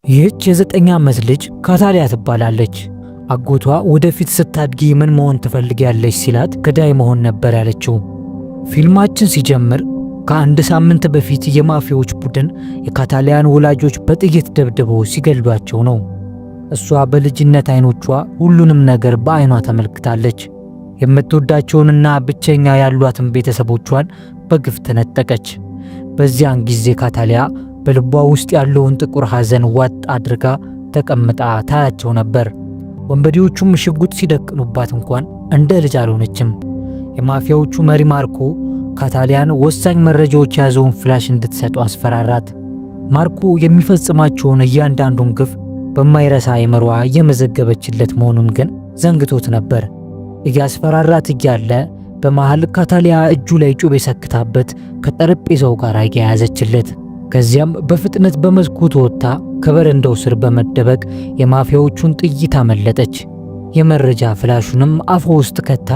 ይህች የ9 ዓመት ልጅ ካታሊያ ትባላለች። አጎቷ ወደፊት ስታድጊ ምን መሆን ትፈልጊያለሽ ሲላት ገዳይ መሆን ነበር ያለችው። ፊልማችን ሲጀምር ከአንድ ሳምንት በፊት የማፊያዎች ቡድን የካታሊያን ወላጆች በጥይት ደብድበው ሲገድሏቸው ነው። እሷ በልጅነት አይኖቿ ሁሉንም ነገር በአይኗ ተመልክታለች። የምትወዳቸውንና ብቸኛ ያሏትን ቤተሰቦቿን በግፍ ተነጠቀች። በዚያን ጊዜ ካታሊያ በልቧ ውስጥ ያለውን ጥቁር ሐዘን ዋጥ አድርጋ ተቀምጣ ታያቸው ነበር። ወንበዴዎቹም ሽጉጥ ሲደቅኑባት እንኳን እንደ ልጅ አልሆነችም። የማፊያዎቹ መሪ ማርኮ ካታሊያን ወሳኝ መረጃዎች የያዘውን ፍላሽ እንድትሰጠው አስፈራራት። ማርኮ የሚፈጽማቸውን እያንዳንዱን ግፍ በማይረሳ አእምሯ እየመዘገበችለት መሆኑን ግን ዘንግቶት ነበር። እያስፈራራት እያለ በመሃል ካታሊያ እጁ ላይ ጩቤ ሰክታበት ከጠረጴዛው ጋር አያያዘችለት። ከዚያም በፍጥነት በመስኮት ወጥታ ከበረንዳው ስር በመደበቅ የማፊያዎቹን ጥይት አመለጠች። የመረጃ ፍላሹንም አፏ ውስጥ ከታ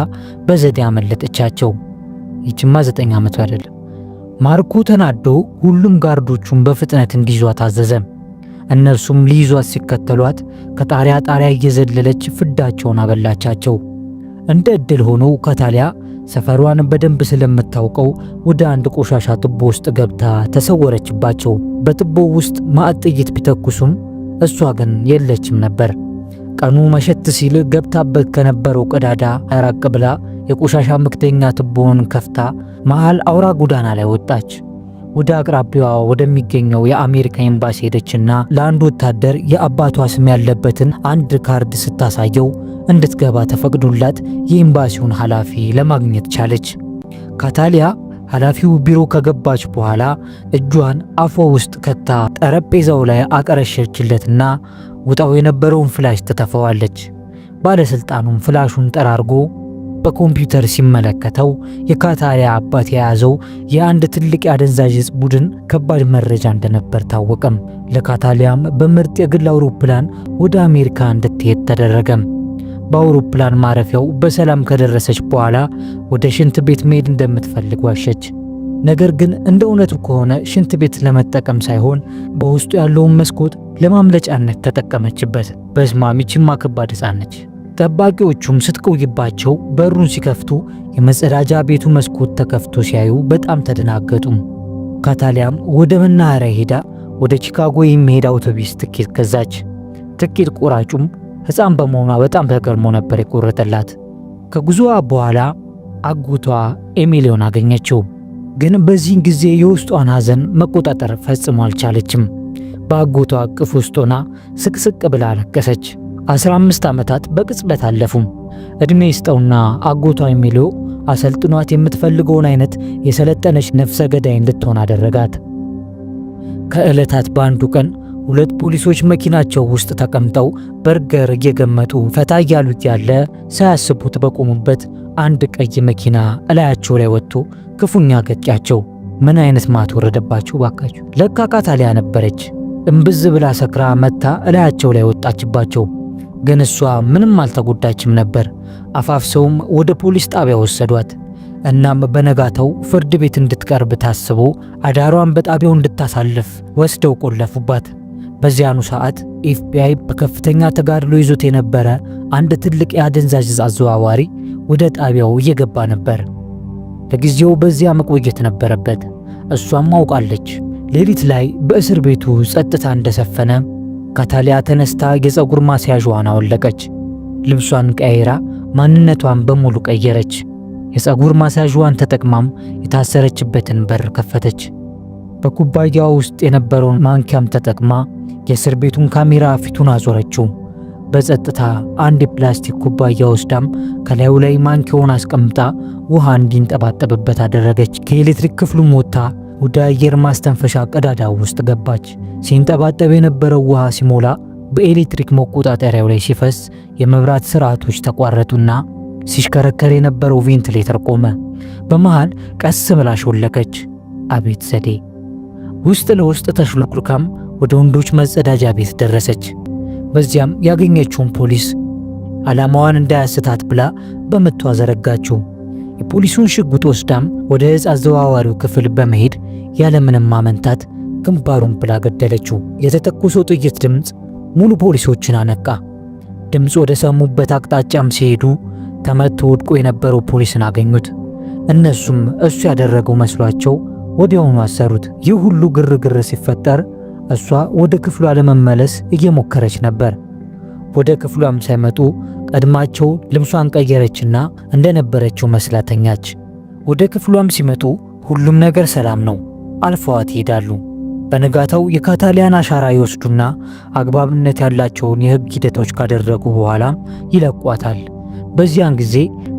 በዘዴ አመለጠቻቸው። ይችማ 9 ዓመቱ አይደለም። ማርኮ ተናዶ ሁሉም ጋርዶቹን በፍጥነት እንዲይዟት አዘዘ። እነርሱም ሊይዟት ሲከተሏት ከጣሪያ ጣሪያ እየዘለለች ፍዳቸውን አበላቻቸው። እንደ ዕድል ሆኖ ካታሊያ ሰፈሯን በደንብ ስለምታውቀው ወደ አንድ ቆሻሻ ቱቦ ውስጥ ገብታ ተሰወረችባቸው። በቱቦ ውስጥ ማዕት ጥይት ቢተኩሱም እሷ ግን የለችም ነበር። ቀኑ መሸት ሲል ገብታበት ከነበረው ቀዳዳ ራቅ ብላ የቆሻሻ መክደኛ ቱቦውን ከፍታ መሃል አውራ ጎዳና ላይ ወጣች። ወደ አቅራቢያዋ ወደሚገኘው የአሜሪካ ኤምባሲ ሄደችና ለአንድ ወታደር የአባቷ ስም ያለበትን አንድ ካርድ ስታሳየው እንድትገባ ተፈቅዶላት የኤምባሲውን ኃላፊ ለማግኘት ቻለች። ካታሊያ ኃላፊው ቢሮ ከገባች በኋላ እጇን አፏ ውስጥ ከታ ጠረጴዛው ላይ አቀረሸችለትና ውጣው የነበረውን ፍላሽ ትተፈዋለች። ባለስልጣኑም ፍላሹን ጠራርጎ በኮምፒውተር ሲመለከተው የካታሊያ አባት የያዘው የአንድ ትልቅ የአደንዛዥ እጽ ቡድን ከባድ መረጃ እንደነበር ታወቀም። ለካታሊያም በምርጥ የግል አውሮፕላን ወደ አሜሪካ እንድትሄድ ተደረገም። በአውሮፕላን ማረፊያው በሰላም ከደረሰች በኋላ ወደ ሽንት ቤት መሄድ እንደምትፈልግ ዋሸች። ነገር ግን እንደ እውነቱ ከሆነ ሽንት ቤት ለመጠቀም ሳይሆን በውስጡ ያለውን መስኮት ለማምለጫነት ተጠቀመችበት። በስማም፣ ይቺማ ከባድ ሕፃን ነች። ጠባቂዎቹም ስትቆይባቸው በሩን ሲከፍቱ የመጸዳጃ ቤቱ መስኮት ተከፍቶ ሲያዩ በጣም ተደናገጡ። ካታሊያም ወደ መናኸሪያ ሄዳ ወደ ቺካጎ የሚሄድ አውቶቡስ ትኬት ገዛች። ትኬት ቆራጩም ሕፃን በመሆኗ በጣም ተገርሞ ነበር የቆረጠላት። ከጉዞዋ በኋላ አጎቷ ኤሚሊዮን አገኘችው። ግን በዚህን ጊዜ የውስጧን ሐዘን መቆጣጠር ፈጽሞ አልቻለችም። በአጎቷ እቅፍ ውስጥ ሆና ስቅስቅ ብላ አለቀሰች። 15 ዓመታት በቅጽበት አለፉም። ዕድሜ ይስጠውና አጎቷ ኤሚሊዮ አሰልጥኗት የምትፈልገውን አይነት የሰለጠነች ነፍሰ ገዳይ እንድትሆን አደረጋት። ከዕለታት በአንዱ ቀን ሁለት ፖሊሶች መኪናቸው ውስጥ ተቀምጠው በርገር እየገመጡ ፈታ እያሉት ያለ ሳያስቡት በቆሙበት አንድ ቀይ መኪና እላያቸው ላይ ወጥቶ ክፉኛ ገጫቸው። ምን አይነት ማት ወረደባቸው ባካችሁ! ለካ ካታሊያ ነበረች። እምብዝ ብላ ሰክራ መታ እላያቸው ላይ ወጣችባቸው። ግን እሷ ምንም አልተጎዳችም ነበር። አፋፍሰውም ወደ ፖሊስ ጣቢያ ወሰዷት። እናም በነጋታው ፍርድ ቤት እንድትቀርብ ታስቦ አዳሯን በጣቢያው እንድታሳልፍ ወስደው ቆለፉባት። በዚያኑ ሰዓት ኤፍቢአይ በከፍተኛ ተጋድሎ ይዞት የነበረ አንድ ትልቅ የአደንዛዥ ዕፅ አዘዋዋሪ ወደ ጣቢያው እየገባ ነበር። ለጊዜው በዚያ መቆየት ነበረበት። እሷም አውቃለች። ሌሊት ላይ በእስር ቤቱ ጸጥታ እንደሰፈነ ካታሊያ ተነስታ የፀጉር ማስያዣዋን አወለቀች። ልብሷን ቀይራ ማንነቷን በሙሉ ቀየረች። የፀጉር ማስያዣዋን ተጠቅማም የታሰረችበትን በር ከፈተች። በኩባያዋ ውስጥ የነበረውን ማንኪያም ተጠቅማ የእስር ቤቱን ካሜራ ፊቱን አዞረችው። በጸጥታ አንድ የፕላስቲክ ኩባያ ወስዳም ከላዩ ላይ ማንኪያውን አስቀምጣ ውሃ እንዲንጠባጠብበት አደረገች። ከኤሌክትሪክ ክፍሉም ወጥታ ወደ አየር ማስተንፈሻ ቀዳዳ ውስጥ ገባች። ሲንጠባጠብ የነበረው ውሃ ሲሞላ በኤሌክትሪክ መቆጣጠሪያው ላይ ሲፈስ የመብራት ስርዓቶች ተቋረጡና ሲሽከረከር የነበረው ቬንቲሌተር ቆመ። በመሃል ቀስ ብላ ሾለከች። አቤት ዘዴ! ውስጥ ለውስጥ ተሽሎክሉካም ወደ ወንዶች መጸዳጃ ቤት ደረሰች። በዚያም ያገኘችውን ፖሊስ ዓላማዋን እንዳያስታት ብላ በምቷ ዘረጋችው። የፖሊሱን ሽጉጥ ወስዳም ወደ ዕፅ አዘዋዋሪው ክፍል በመሄድ ያለምንም ማመንታት ግንባሩን ብላ ገደለችው። የተተኮሰው ጥይት ድምፅ ሙሉ ፖሊሶችን አነቃ። ድምፅ ወደ ሰሙበት አቅጣጫም ሲሄዱ ተመቶ ወድቆ የነበረው ፖሊስን አገኙት። እነሱም እሱ ያደረገው መስሏቸው ወዲያውኑ አሰሩት። ይህ ሁሉ ግርግር ሲፈጠር እሷ ወደ ክፍሏ ለመመለስ እየሞከረች ነበር። ወደ ክፍሏም ሳይመጡ ቀድማቸው ልብሷን ቀየረችና እንደነበረችው መስላ ተኛች። ወደ ክፍሏም ሲመጡ ሁሉም ነገር ሰላም ነው። አልፈዋት ይሄዳሉ። በንጋታው የካታሊያን አሻራ ይወስዱና አግባብነት ያላቸውን የሕግ ሂደቶች ካደረጉ በኋላ ይለቋታል። በዚያን ጊዜ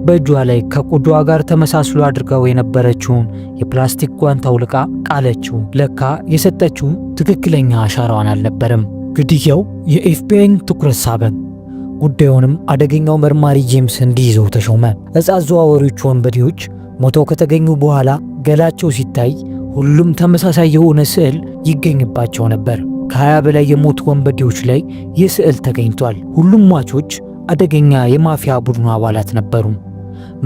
በእጇ ላይ ከቆዳዋ ጋር ተመሳስሎ አድርጋው የነበረችውን የፕላስቲክ ጓንት አውልቃ ጣለችው። ለካ የሰጠችው ትክክለኛ አሻራዋን አልነበረም። ግድያው የኤፍቢአይን ትኩረት ሳበ። ጉዳዩንም አደገኛው መርማሪ ጄምስ እንዲይዘው ተሾመ። እጽ አዘዋዋሪዎቹ ወንበዴዎች ሞተው ከተገኙ በኋላ ገላቸው ሲታይ ሁሉም ተመሳሳይ የሆነ ስዕል ይገኝባቸው ነበር። ከ20 በላይ የሞቱ ወንበዴዎች ላይ ይህ ስዕል ተገኝቷል። ሁሉም ሟቾች አደገኛ የማፊያ ቡድኑ አባላት ነበሩ።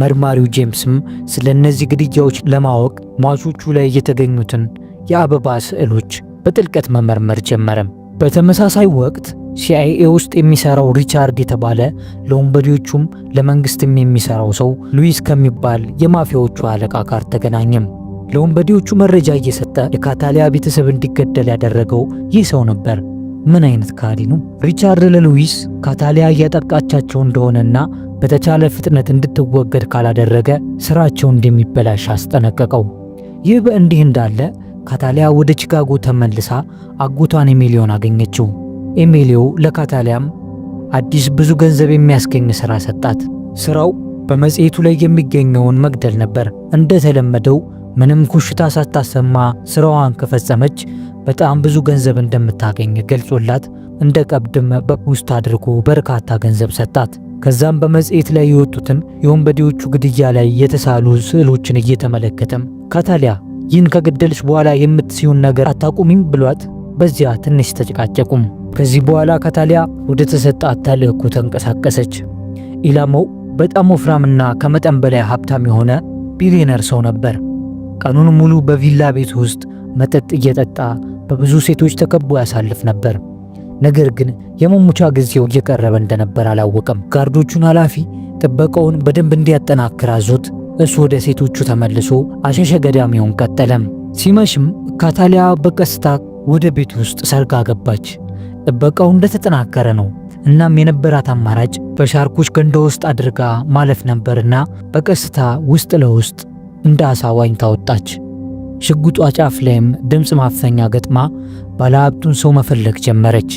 መርማሪው ጄምስም ስለ እነዚህ ግድያዎች ለማወቅ ሟቾቹ ላይ የተገኙትን የአበባ ስዕሎች በጥልቀት መመርመር ጀመረ። በተመሳሳይ ወቅት ሲአይኤ ውስጥ የሚሰራው ሪቻርድ የተባለ ለወንበዴዎቹም ለመንግስትም የሚሰራው ሰው ሉዊስ ከሚባል የማፊያዎቹ አለቃ ጋር ተገናኘም። ለወንበዴዎቹ መረጃ እየሰጠ የካታሊያ ቤተሰብ እንዲገደል ያደረገው ይህ ሰው ነበር። ምን አይነት ከሃዲ ነው! ሪቻርድ ለሉዊስ ካታሊያ እያጠቃቻቸው እንደሆነና በተቻለ ፍጥነት እንድትወገድ ካላደረገ ስራቸው እንደሚበላሽ አስጠነቀቀው። ይህ በእንዲህ እንዳለ ካታሊያ ወደ ቺካጎ ተመልሳ አጎቷን ኤሚሊዮን አገኘችው። ኤሚሊዮ ለካታሊያም አዲስ ብዙ ገንዘብ የሚያስገኝ ስራ ሰጣት። ስራው በመጽሔቱ ላይ የሚገኘውን መግደል ነበር። እንደተለመደው ምንም ኩሽታ ሳታሰማ ስራዋን ከፈጸመች በጣም ብዙ ገንዘብ እንደምታገኝ ገልጾላት እንደ ቀብድም በፖስታ አድርጎ በርካታ ገንዘብ ሰጣት። ከዛም በመጽሔት ላይ የወጡትን የወንበዴዎቹ ግድያ ላይ የተሳሉ ስዕሎችን እየተመለከተም ካታሊያ ይህን ከገደልሽ በኋላ የምትሲውን ነገር አታቁሚም ብሏት በዚያ ትንሽ ተጨቃጨቁም። ከዚህ በኋላ ካታሊያ ወደ ተሰጣት ተልዕኮ ተንቀሳቀሰች። ኢላማው በጣም ወፍራምና ከመጠን በላይ ሀብታም የሆነ ቢሊዮነር ሰው ነበር። ቀኑን ሙሉ በቪላ ቤት ውስጥ መጠጥ እየጠጣ በብዙ ሴቶች ተከቦ ያሳልፍ ነበር። ነገር ግን የመሞቻ ጊዜው እየቀረበ እንደነበር አላወቀም። ጋርዶቹን ኃላፊ ጥበቃውን በደንብ እንዲያጠናክር አዞት እሱ ወደ ሴቶቹ ተመልሶ አሸሸ ገዳሚውን ቀጠለም። ሲመሽም ካታሊያ በቀስታ ወደ ቤት ውስጥ ሰርጋ ገባች። ጥበቃው እንደተጠናከረ ነው። እናም የነበራት አማራጭ በሻርኮች ገንዳ ውስጥ አድርጋ ማለፍ ነበርና በቀስታ ውስጥ ለውስጥ እንደ አሳ ዋኝታ ወጣች። ሽጉጧ ጫፍ ላይም ድምፅ ማፈኛ ገጥማ ባለሀብቱን ሰው መፈለግ ጀመረች።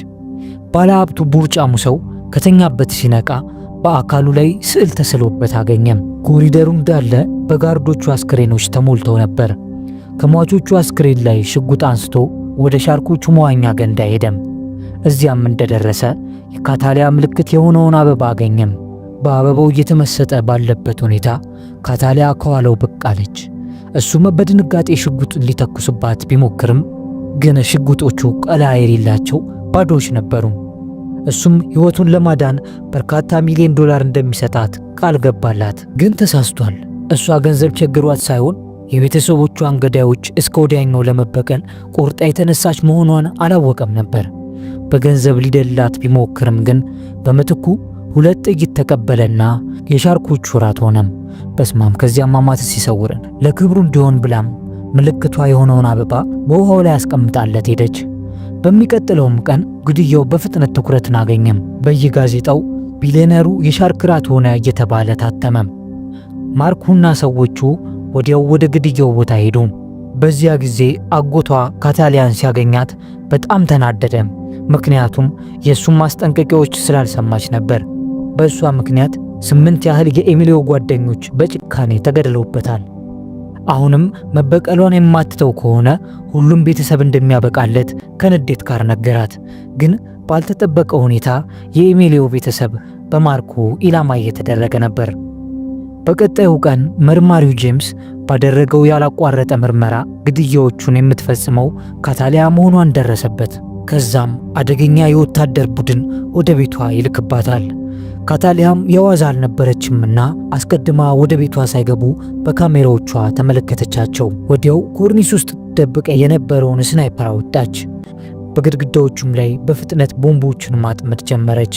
ባለሀብቱ ቦርጫሙ ሰው ከተኛበት ሲነቃ በአካሉ ላይ ስዕል ተስሎበት አገኘም። ኮሪደሩ እንዳለ በጋርዶቹ አስክሬኖች ተሞልተው ነበር። ከሟቾቹ አስክሬን ላይ ሽጉጥ አንስቶ ወደ ሻርኮቹ መዋኛ ገንዳ ሄደም። እዚያም እንደደረሰ የካታሊያ ምልክት የሆነውን አበባ አገኘም። በአበባው እየተመሰጠ ባለበት ሁኔታ ካታሊያ ከኋላው ብቅ አለች። እሱም በድንጋጤ ሽጉጥ ሊተኩስባት ቢሞክርም ግን ሽጉጦቹ ቀላ የሌላቸው ባዶዎች ነበሩ። እሱም ሕይወቱን ለማዳን በርካታ ሚሊዮን ዶላር እንደሚሰጣት ቃል ገባላት። ግን ተሳስቷል። እሷ ገንዘብ ቸግሯት ሳይሆን የቤተሰቦቿን ገዳዮች እስከ ወዲያኛው ለመበቀል ቆርጣ የተነሳች መሆኗን አላወቀም ነበር። በገንዘብ ሊደላት ቢሞክርም ግን በምትኩ ሁለት ጥይት ተቀበለና የሻርኮቹ ራት ሆነም። በስማም ከዚያም አማትስ ይሰውረን። ለክብሩ እንዲሆን ብላም ምልክቷ የሆነውን አበባ በውሃው ላይ አስቀምጣለት ሄደች። በሚቀጥለውም ቀን ግድያው በፍጥነት ትኩረትን አገኘም። በየጋዜጣው ቢሊዮነሩ የሻርክ ራት ሆነ እየተባለ ታተመም። ማርኩና ሰዎቹ ወዲያው ወደ ግድያው ቦታ ሄዱ። በዚያ ጊዜ አጎቷ ካታሊያን ሲያገኛት በጣም ተናደደ። ምክንያቱም የእሱን ማስጠንቀቂያዎች ስላልሰማች ነበር። በእሷ ምክንያት 8 ያህል የኤሚሊዮ ጓደኞች በጭካኔ ተገድለውበታል። አሁንም መበቀሏን የማትተው ከሆነ ሁሉም ቤተሰብ እንደሚያበቃለት ከንዴት ጋር ነገራት። ግን ባልተጠበቀ ሁኔታ የኤሚሊዮ ቤተሰብ በማርኮ ኢላማ እየተደረገ ነበር። በቀጣዩ ቀን መርማሪው ጄምስ ባደረገው ያላቋረጠ ምርመራ ግድያዎቹን የምትፈጽመው ካታሊያ መሆኗን ደረሰበት። ከዛም አደገኛ የወታደር ቡድን ወደ ቤቷ ይልክባታል። ካታሊያም የዋዛ አልነበረችምና አስቀድማ ወደ ቤቷ ሳይገቡ በካሜራዎቿ ተመለከተቻቸው። ወዲያው ኮርኒስ ውስጥ ደብቃ የነበረውን sniper አወጣች። በግድግዳዎቹም ላይ በፍጥነት ቦምቦችን ማጥመድ ጀመረች።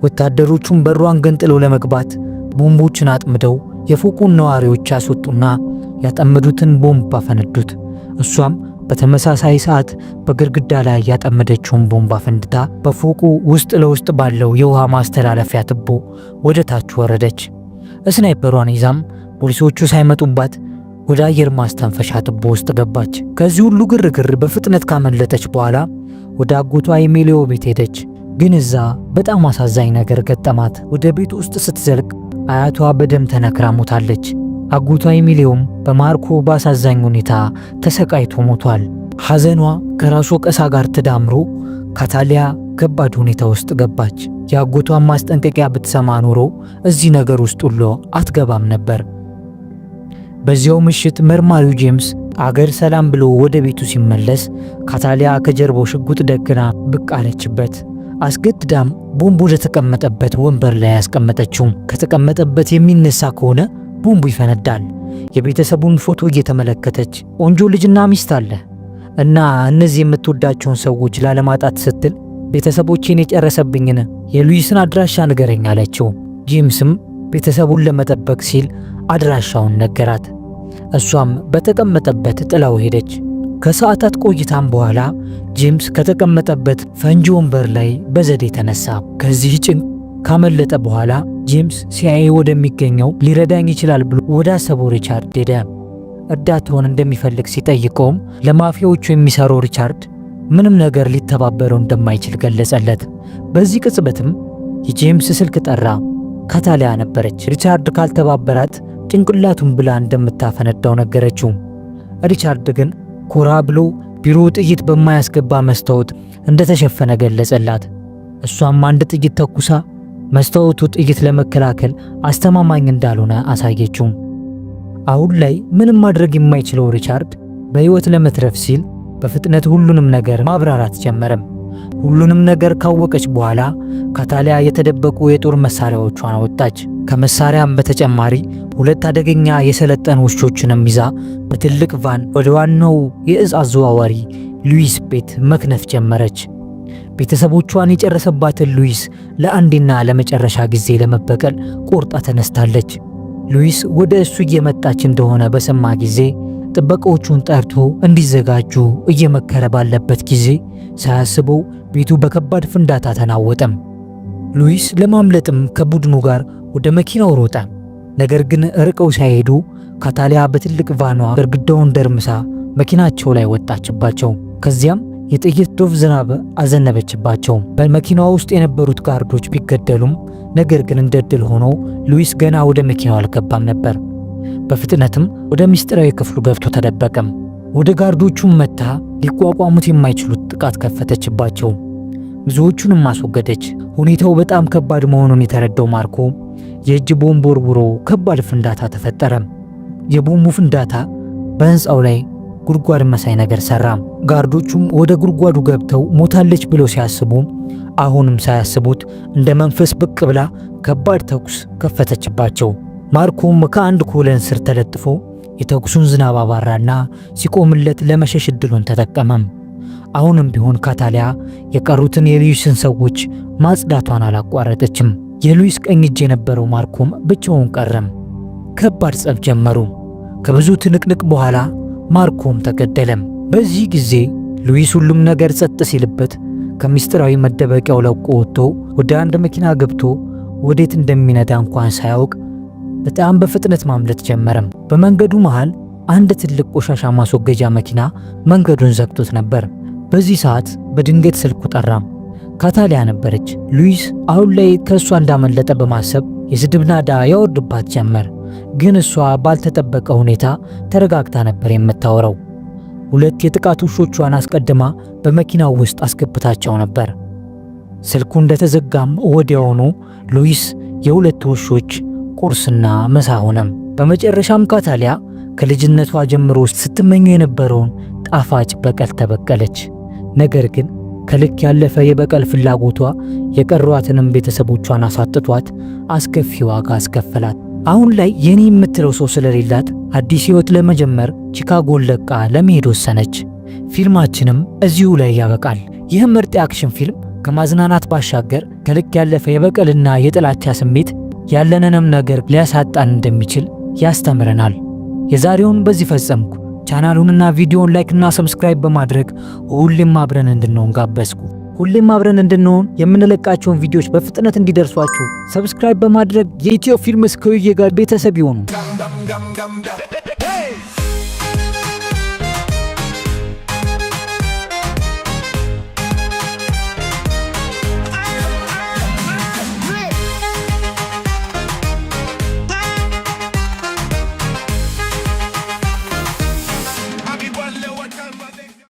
ወታደሮቹም በሯን ገንጥለው ለመግባት ቦምቦችን አጥምደው የፎቁን ነዋሪዎች አስወጡና ያጠመዱትን ቦምብ አፈነዱት። እሷም በተመሳሳይ ሰዓት በግድግዳ ላይ ያጠመደችውን ቦምብ አፈንድታ በፎቁ ውስጥ ለውስጥ ባለው የውሃ ማስተላለፊያ ትቦ ወደ ታች ወረደች። Sniper ሯን ይዛም ፖሊሶቹ ሳይመጡባት ወደ አየር ማስተንፈሻ ትቦ ውስጥ ገባች። ከዚህ ሁሉ ግርግር በፍጥነት ካመለጠች በኋላ ወደ አጎቷ ኤሚሊዮ ቤት ሄደች። ግን እዛ በጣም አሳዛኝ ነገር ገጠማት። ወደ ቤት ውስጥ ስትዘልቅ አያቷ በደም ተነክራ ሞታለች። አጎቷ ኤሚሊዮም በማርኮ በአሳዛኝ ሁኔታ ተሰቃይቶ ሞቷል። ሐዘኗ ከራሱ ወቀሳ ጋር ተዳምሮ ካታሊያ ከባድ ሁኔታ ውስጥ ገባች። የአጎቷን ማስጠንቀቂያ ብትሰማ ኖሮ እዚህ ነገር ውስጥ ሁሉ አትገባም ነበር። በዚያው ምሽት መርማሪው ጄምስ አገር ሰላም ብሎ ወደ ቤቱ ሲመለስ ካታሊያ ከጀርባው ሽጉጥ ደግና ብቅ አለችበት። አስገድዳም ቦምቡ ወደ ተቀመጠበት ወንበር ላይ ያስቀመጠችው። ከተቀመጠበት የሚነሳ ከሆነ ቦምቡ ይፈነዳል። የቤተሰቡን ፎቶ እየተመለከተች ቆንጆ ልጅና ሚስት አለ እና እነዚህ የምትወዳቸውን ሰዎች ላለማጣት ስትል ቤተሰቦቼን የጨረሰብኝን የሉዊስን አድራሻ ንገረኝ አለችው። ጄምስም ቤተሰቡን ለመጠበቅ ሲል አድራሻውን ነገራት። እሷም በተቀመጠበት ጥላው ሄደች። ከሰዓታት ቆይታም በኋላ ጄምስ ከተቀመጠበት ፈንጂ ወንበር ላይ በዘዴ ተነሳ። ከዚህ ጭንቅ ካመለጠ በኋላ ጄምስ ሲአይኤ ወደሚገኘው ሊረዳኝ ይችላል ብሎ ወዳሰበው ሪቻርድ ሄደ። እርዳታውን እንደሚፈልግ ሲጠይቀውም ለማፊያዎቹ የሚሰራው ሪቻርድ ምንም ነገር ሊተባበረው እንደማይችል ገለጸለት። በዚህ ቅጽበትም የጄምስ ስልክ ጠራ። ካታሊያ ነበረች። ሪቻርድ ካልተባበራት ጭንቅላቱን ብላ እንደምታፈነዳው ነገረችው። ሪቻርድ ግን ኮራ ብሎ ቢሮ ጥይት በማያስገባ መስታወት እንደተሸፈነ ገለጸላት። እሷም አንድ ጥይት ተኩሳ መስታወቱ ጥይት ለመከላከል አስተማማኝ እንዳልሆነ አሳየችው። አሁን ላይ ምንም ማድረግ የማይችለው ሪቻርድ በሕይወት ለመትረፍ ሲል በፍጥነት ሁሉንም ነገር ማብራራት ጀመረም። ሁሉንም ነገር ካወቀች በኋላ ካታሊያ የተደበቁ የጦር መሳሪያዎቿን አወጣች። ከመሳሪያም በተጨማሪ ሁለት አደገኛ የሰለጠኑ ውሾችንም ይዛ በትልቅ van ወደ ዋናው የእጽ አዘዋዋሪ ሉዊስ ቤት መክነፍ ጀመረች። ቤተሰቦቿን የጨረሰባትን ሉዊስ ለአንዴና ለመጨረሻ ጊዜ ለመበቀል ቆርጣ ተነስታለች። ሉዊስ ወደ እሱ እየመጣች እንደሆነ በሰማ ጊዜ ጥበቃዎቹን ጠርቶ እንዲዘጋጁ እየመከረ ባለበት ጊዜ ሳያስበው ቤቱ በከባድ ፍንዳታ ተናወጠም። ሉዊስ ለማምለጥም ከቡድኑ ጋር ወደ መኪናው ሮጠ። ነገር ግን ርቀው ሳይሄዱ ካታሊያ በትልቅ van ኗ ግድግዳውን ደርምሳ መኪናቸው ላይ ወጣችባቸው። ከዚያም የጥይት ዶፍ ዝናብ አዘነበችባቸው። በመኪናዋ ውስጥ የነበሩት guard ኦች ቢገደሉም ነገር ግን እንደ ዕድል ሆኖ ሉዊስ ገና ወደ መኪናው አልገባም ነበር። በፍጥነትም ወደ ምስጢራዊ ክፍሉ ገብቶ ተደበቀም። ወደ guard ኦቹም መጥታ ሊቋቋሙት የማይችሉት ጥቃት ከፈተችባቸው። ብዙዎቹንም አስወገደች። ሁኔታው በጣም ከባድ መሆኑን የተረዳው ማርኮ የእጅ ቦምብ ወርውሮ ከባድ ፍንዳታ ተፈጠረ። የቦምቡ ፍንዳታ በሕንፃው ላይ ጉድጓድ መሳይ ነገር ሰራ። Guard ኦቹም ወደ ጉድጓዱ ገብተው ሞታለች ብለው ሲያስቡ አሁንም ሳያስቡት እንደ መንፈስ ብቅ ብላ ከባድ ተኩስ ከፈተችባቸው። ማርኮም ከአንድ column ስር ተለጥፎ የተኩሱን ዝናብ አባራና ሲቆምለት ለመሸሽ እድሉን ተጠቀመም። አሁንም ቢሆን ካታሊያ የቀሩትን የሉዊስን ሰዎች ማጽዳቷን አላቋረጠችም። የሉዊስ ቀኝ እጅ የነበረው ማርኮም ብቻውን ቀረም። ከባድ ጸብ ጀመሩ። ከብዙ ትንቅንቅ በኋላ ማርኮም ተገደለም። በዚህ ጊዜ ሉዊስ ሁሉም ነገር ጸጥ ሲልበት ከምስጢራዊ መደበቂያው ለቆ ወጥቶ ወደ አንድ መኪና ገብቶ ወዴት እንደሚነዳ እንኳን ሳያውቅ በጣም በፍጥነት ማምለጥ ጀመረም። በመንገዱ መሃል አንድ ትልቅ ቆሻሻ ማስወገጃ መኪና መንገዱን ዘግቶት ነበር። በዚህ ሰዓት በድንገት ስልኩ ጠራ። ካታሊያ ነበረች። ሉዊስ አሁን ላይ ከእሷ እንዳመለጠ በማሰብ የስድብ ናዳ ያወርድባት ጀመር። ግን እሷ ባልተጠበቀ ሁኔታ ተረጋግታ ነበር የምታወራው። ሁለት የጥቃት ውሾቿን አስቀድማ በመኪናው ውስጥ አስገብታቸው ነበር። ስልኩ እንደተዘጋም ወዲያውኑ ሉዊስ የሁለት ውሾች ቁርስና ምሳ ሆነም። በመጨረሻም ካታሊያ ከልጅነቷ ጀምሮ ስትመኘው የነበረውን ጣፋጭ በቀል ተበቀለች። ነገር ግን ከልክ ያለፈ የበቀል ፍላጎቷ የቀሯትንም ቤተሰቦቿን አሳጥቷት አስከፊ ዋጋ አስከፈላት። አሁን ላይ የኔ የምትለው ሰው ስለሌላት አዲስ ሕይወት ለመጀመር ቺካጎን ለቃ ለመሄድ ወሰነች። ፊልማችንም እዚሁ ላይ ያበቃል። ይህ ምርጥ የ action ፊልም ከማዝናናት ባሻገር ከልክ ያለፈ የበቀልና የጥላቻ ስሜት ያለንንም ነገር ሊያሳጣን እንደሚችል ያስተምረናል። የዛሬውን በዚህ ፈጸምኩ። ቻናሉንና ቪዲዮውን like ና subscribe በማድረግ ሁሌም አብረን እንድንሆን ጋበዝኩ። ሁሌም አብረን እንድንሆን የምንለቃቸውን ቪዲዮዎች በፍጥነት እንዲደርሷችሁ subscribe በማድረግ የኢትዮ ፊልምስ ከዩዬ ጋር ቤተሰብ ይሁኑ። Dum dum dum dum.